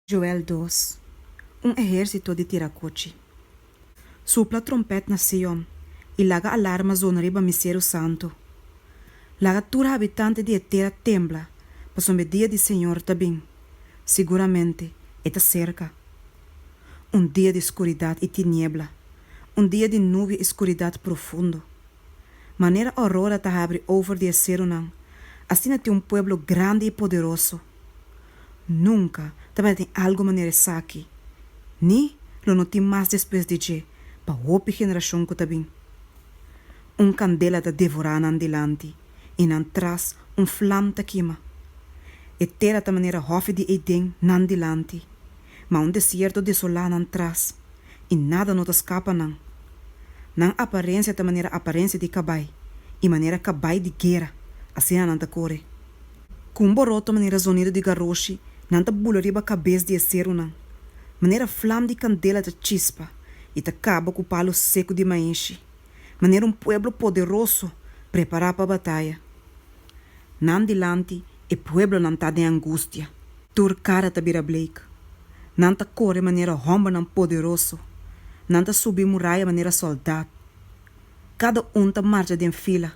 Joel dos, Un ehérsito di tirakochi. Supla tròmpèt na Sion, i laga alarma zona riba mi seru santu. Laga tur habitante di e tera tembla, pasobra e dia di señor ta bin. Siguramente, e ta serka. Un dia di skuridat i tiniebla, un dia di nubia i skuridat profundo. Manera ourora ta habri over di e serunan, asina tin un pueblo grandi i poderoso. Nunka tabatin algu manera esaki, ni lo no tin mas despues di dje pa hopi generashon ku ta bin. Un kandela ta devorá nan dilanti, i nan tras un flam ta kima. E tera ta manera hòfi di Eden nan dilanti, ma un desierto desolá nan tras, i nada no ta skapa nan. Nan aparensia ta manera aparensia di kabai, i manera kabai di guera, asina nan ta kore. Ku un boroto manera zonido di garoshi nan ta bula riba kabes di e serunan, manera flam di kandela ta chispa i ta kaba ku palu seku di maishi, manera un pueblo poderoso prepará pa bataya. Nan dilanti e pueblonan ta den angustia. Tur kara ta bira bleik. Nan ta kore manera hòmbernan poderoso. Nan ta subi muraya manera sòldat. Kada un ta marcha den fila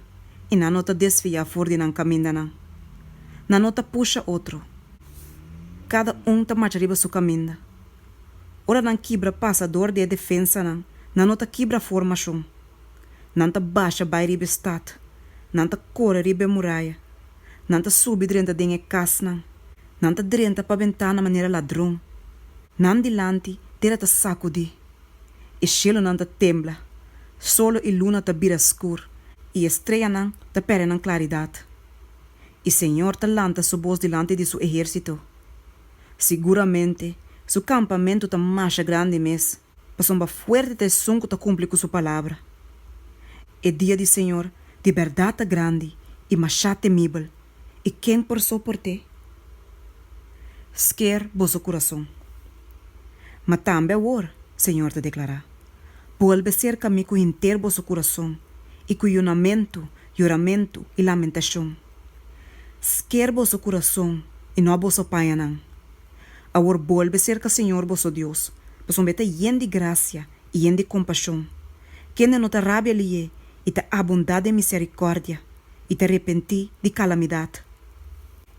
i nan no ta desviá for di nan kamindanan. Nan no ta pusha otro. Kada un ta marcha riba su kaminda. Ora nan kibra pasa dor di e defensanan, nan no ta kibra formashon. Nan ta basha bai riba e stat. Nan ta kore riba e muraya. Nan ta subi drenta den e kasnan. Nan ta drenta pa bentana manera ladron. Nan dilanti tera ta sakudí. E shelunan ta tembla, solo i luna ta bira skur, i e streanan ta pèrdè nan klaridat. I señor ta lanta su bos dilanti di su ehérsito. Siguramente, su kampamentu ta masha grandi mes, pasobra fuerte ta esun ku ta kumpli ku su palabra. E dia di señor di bèrdat ta grandi i mashá temibel, i ken por soport'é? Sker boso kurason. Ma tambe awor, Señor ta deklará, bolbe serka mi ku henter boso kurason i ku yunamentu, yoramentu i lamentashon. Sker boso kurason i no boso pañanan. Awor bolbe serka Señor boso Dios, pasobra e ta yen di grasia i yen di kompashon, kende no ta rabia lié i ta abundá den miserikòrdia i ta repentí di kalamidat.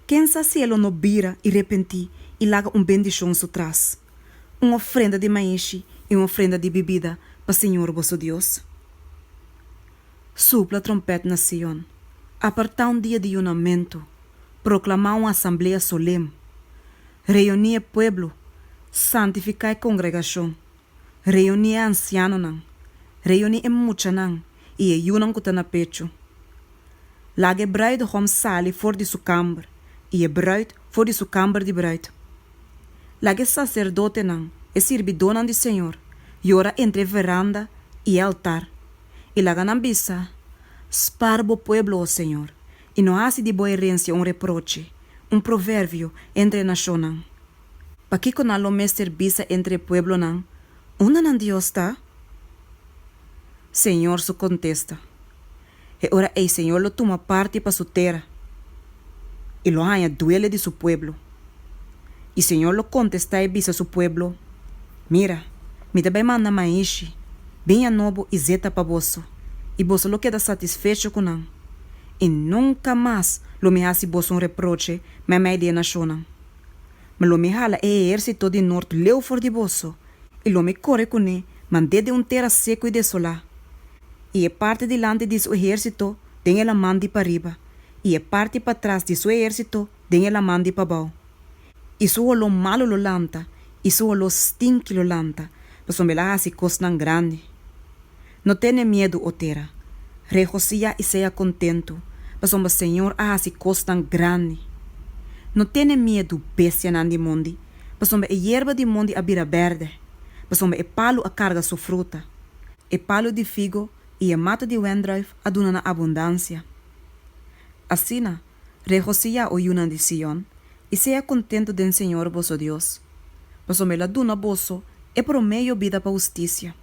Ken sa si e lo no bira i repentí i laga un bendishon su tras, un ofrenda di maishi i un ofrenda di bibida pa Señor boso Dios? Supla trompèt na Sion, apartá un dia di yunamentu, proklamá un asamblea solem. Reuní e pueblo, santifiká e kongregashon, reuní e ansianonan, reuní e muchanan i e yunan ku ta na pechu. Laga e bruidegom sali for di su kamber i e bruid for di su kamber di bruid. Laga e saserdotenan, e sirbidónan di señor, yora entre e veranda i e altar, i laga nan bisa, Spar bo pueblo, o señor, i no hasi di bo herensia un reproche, un proverbio entre e nashonnan. Pakiko nan lo mester bisa entre e pueblonan, Unda nan Dios ta? Señor su kontesta. E ora ei Señor lo tuma parti pa su tera i lo haña duele di su pueblo. I Señor lo kontestá i bisa su pueblo, Mira, mi ta bai manda maishi, biña nobo i zeta pa boso, i boso lo keda satisfecho ku nan, i nunka mas lo mi hasi boso un reproche meimei di e nashonnan. Ma lo mi hala e ehérsito di nort leu for di boso, i lo mi kore kuné mand'é den un tera seku i desolá. I e parti dilanti di su ehérsito den e laman di pariba, i e parti patras di su ehérsito den e laman di pabou. I su holó malu lo lanta, i su holó stinki lo lanta, pasobra el a hasi kosnan grandi. No tene miedu, o tera. Regosihá i sea kontentu, pasobra señor a hasi kosnan grandi. No tene miedu, bestianan di mondi, pasobra e yerba di mondi a bira bèrdè, pasobra e palu a karga su fruta. E palu di figo i e mata di wendruif a duna na abundansia. Asina, regosihá, o yunan di Sion, i sea kontentu den señor boso Dios, pasobra el a duna boso e promé yobida pa hustisia,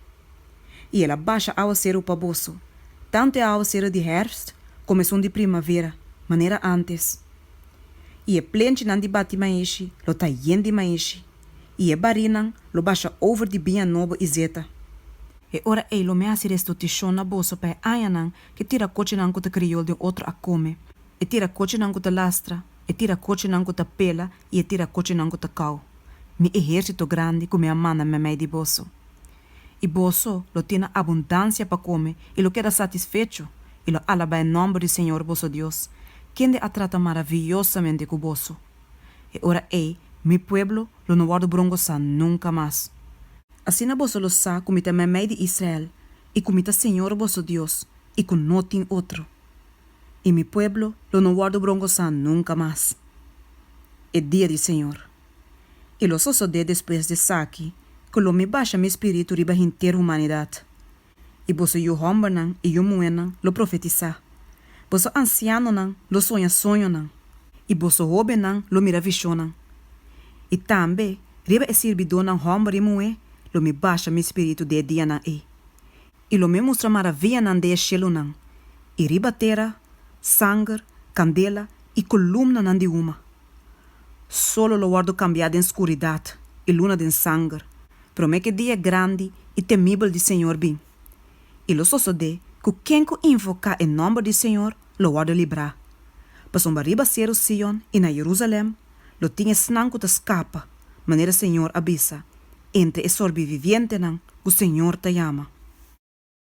i el a basha awaseru pa boso, tantu e awaseru di hèrfst komo esun di primavera, manera ántes. I e plenchinan di bati maishi lo ta yen di maishi. I e barínan lo basha over di biña nobo i zeta. E ora ei lo Mi hasi restitushon na boso pa e añanan ku e tirakochinan ku ta kriol den otro a kome, e tirakochinan ku ta lastra, e tirakochinan ku ta pela i e tirakochinan ku ta kou, Mi ehérsito grandi ku Mi a manda meimei di boso. I boso lo tin na abundansia pa kome i lo keda satisfecho i lo alabá e nòmber di señor boso Dios, kende a trata maraviyosamente ku boso. E ora ei Mi pueblo lo no wòrdu brongosá nunka mas. Asina boso lo sa ku Mi ta meimei di Israel i ku Mi ta señor boso Dios i ku no tin otro. I Mi pueblo lo no wòrdu brongosá nunka mas. E dia di señor. I lo sosodé despues di esaki ku lo Mi basha Mi spiritu riba henter humanidat, i boso yu hòmbernan i yu muhénan lo profetisá, boso ansianonan lo soña soñonan, i boso hóbennan lo mira vishonnan. I tambe riba e sirbidónan hòmber i muhé lo Mi basha Mi spiritu den e dianan ei, i lo Mi mustra maravianan den e shelunan, i riba tera, sanger, kandela i kolumnanan di huma. Solo lo wòrdu kambiá den skuridat i luna den sanger, promé ku e dia grandi i temibel di Señor bin. I lo sosodé ku ken ku invoká e nòmber di Señor lo wòrdu librá. Pasobra riba seru Sion i na Jerusalèm lo tin esnan ku ta skapa, manera Señor a bisa, entre e sorbivivientenan ku Señor ta yama.